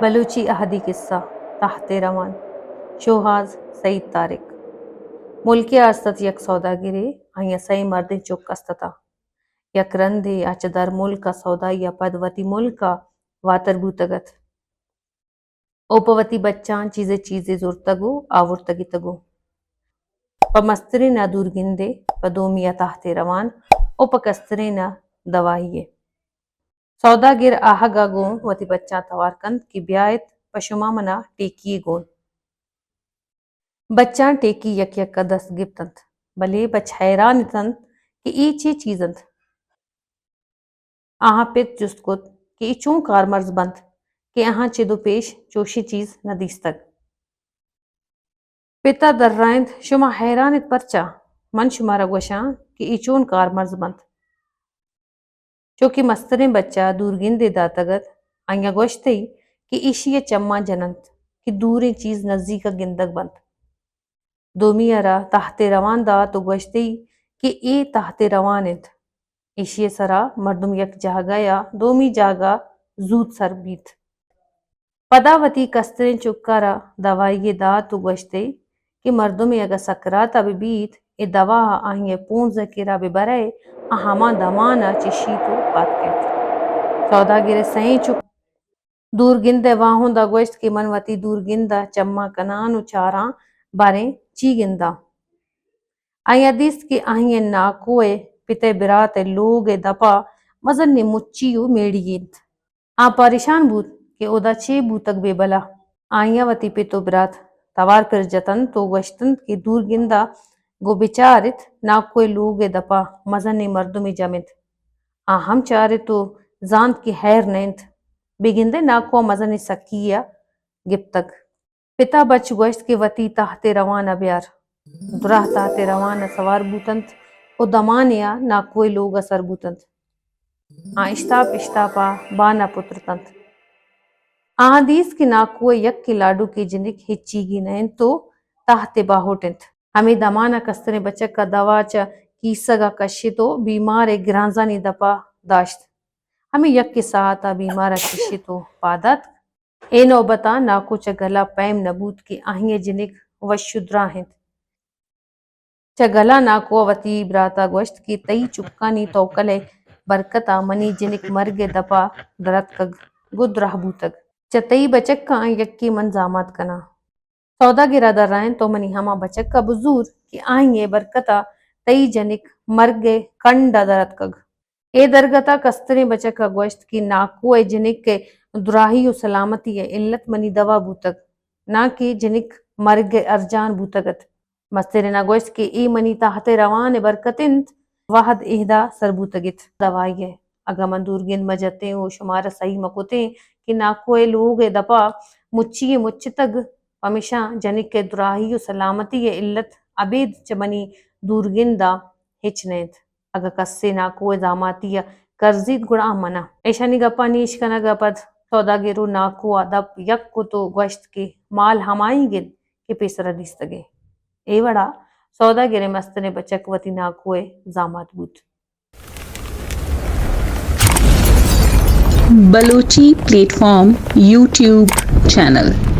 بلوچی اہدی کسہ، تہتے روان۔ شوہاز، سعید طارق۔ ملکے ءَ است ات یک سوداگرے، آئی ءَ سئے مردیں چک است اتاں۔ یک رندے آ چہ درملک ءَ سودائی ءَ پد وتی ملک ءَ واتر بوتگ ات۔ او پہ وتی بچاں چیزے چیزے زرتگ و آورتگ اتگ و پہ مسترین ءَ دورگندے، پہ دومی ءَ تہتے روان و پہ کسترین ءَ دوائی ءَ۔ سوداگر آہگ ءَ گوں وتی بچاں توار کنت کہ بیا ات، پہ شما من ءَ ٹیکی یے گون۔ بچاں ٹیکی یک یک ءَ دست گپت انت، بلے بچ حیران اتنت کہ اے چے چیز انت۔ آہاں پت جست کت کہ اے چون کارمرز بنت کہ آہاں چد و پیش چوشیں چیز نہ دیستگ۔ پت ءَ درائینت، شما حیران ات پرچا؟ من شمارا گوشاں کہ اے چون کارمرز بنت۔ چو کہ مستریں بچ ءَ دورگندے داتگ ات، آئی ءَ گوشتئی کہ ایشی ءِ چماں جن انت کہ دوریں چیز نزیک ءَ گندگ بنت۔ دومی ءَ را تہتے روان دات و گوشتئی کہ اے تہتے روان انت۔ ایشی ءِ سرا مردم یک جاگہ یا دومی جاگہ زوت سر بیت۔ پدا وتی کستریں چک ءَ را دوائی یے دات و گوشتئی کہ مردمے اگاں سکرات ءَ بہ بیت، اے دوا ءَ آئی ءِ پونز ءِ کرا بہ برئے، آ ہما دمان ءَ چشیت و پاد کیت۔ سوداگر ءِ سئیں چک دورگند ءِ واہند ءَ گوشت کہ من وتی دورگند ءَ چماں کنان و چاراں، باریں چی گنداں۔ آئی ءَ دیست کہ آئی ءِ ناکو ءِ پت ءِ برات ءِ لوگ ءِ دپ ءَ مزنیں مچی و میڑی انت۔ آ پریشان بوت کہ اودا چے بوتگ بہ بلا۔ آئی ءَ وتی پت و برات توار پر جت انت و گوشت انت کہ دورگند ءَ گوں بچار ات، ناکو ءِ لوگ ءِ دپ ءَ مزنیں مردمے جم انت۔ آ ہم چارت و زانت کہ ہیر نہ انت۔ بگندئے ناکو ءَ مزنیں سکی ءَ گپتگ۔ پت ءَ بچ گوشت کہ وتی تہتے روان ءَ بیار۔ دراہ تہتے روان ءَ سوار بوت انت و دمانے ءَ ناکو ءِ لوگ ءَ سر بوت انت۔ آ اشتاپ اشتاپ ءَ بان ءَ پترت انت۔ آہاں دیست کہ ناکو ءِ یکیں لاڈوکیں جنک ہچیگی نہ انت و تہت ءِ باہوٹ انت۔ ہمے دمان ءَ کستریں بچک ءَ دوا چہ کیسگ ءَ کشت و بیمار ءِ گرانزانی دپ ءَ داشت۔ ہمے یکیں ساعت ءَ بیمار ءَ چشت و پاد آتک۔ اے نوبت ءَ ناکو چہ گل ءَ پیم نہ بوت کہ آئی ءِ جنک وش و دراہ انت۔ چہ گل ءَ ناکو ءَ وتی برات ءَ گوشت کہ تئی چکانی توکل ءِ برکت ءَ منی جنک مرگ ءِ دپ ءَ دراتکگ، گوں دراہ بوتگ۔ چہ تئی بچکاں یکے من زامات کناں۔ سوداگر ءَ درائینت، تو منی ہما بچک ءَ بزور کہ آئی ءِ برکت ءَ تئی جنک مرگ ءِ کنڈ ءَ دراتکگ۔ اے درگت ءَ کستریں بچک ءَ گوشت کہ ناکو ءِ جنک ءِ دراہی و سلامتی ءِ علت منی دوا بوتگ، ناں کہ جنک مرگ ءِ ارجان بوتگ ات۔ مسترین ءَ گوشت کہ اے منی تہت ءِ روان ءِ برکت انت، وہد اہدا سر بوتگ ات۔ دوائی ءَ اگاں من دورگند مہ جتیں و شمارا سہی مہ کتیں کہ ناکو ءِ لوگ ءِ دپ ءَ مچی یے مچتگ، پمیشا جنک ءِ دراہی و سلامتی ءِ علت ابید چہ منی دورگند ءَ ہچ نہ انت۔ اگاں کسے ناکو ءِ زاماتی ءَ کرزیت گڑا آ من آں۔ ایشانی گپانی اش کنگ ءَ پد سوداگر و ناکو ءَ دپ یک کت و گوشت کہ مال ہمائیگ انت کہ پیسرا دیستگیں۔ اے وڑا سوداگر ءِ مستریں بچک وتی ناکو ءِ زامات بوت۔ Balochi plate form YouTube channel.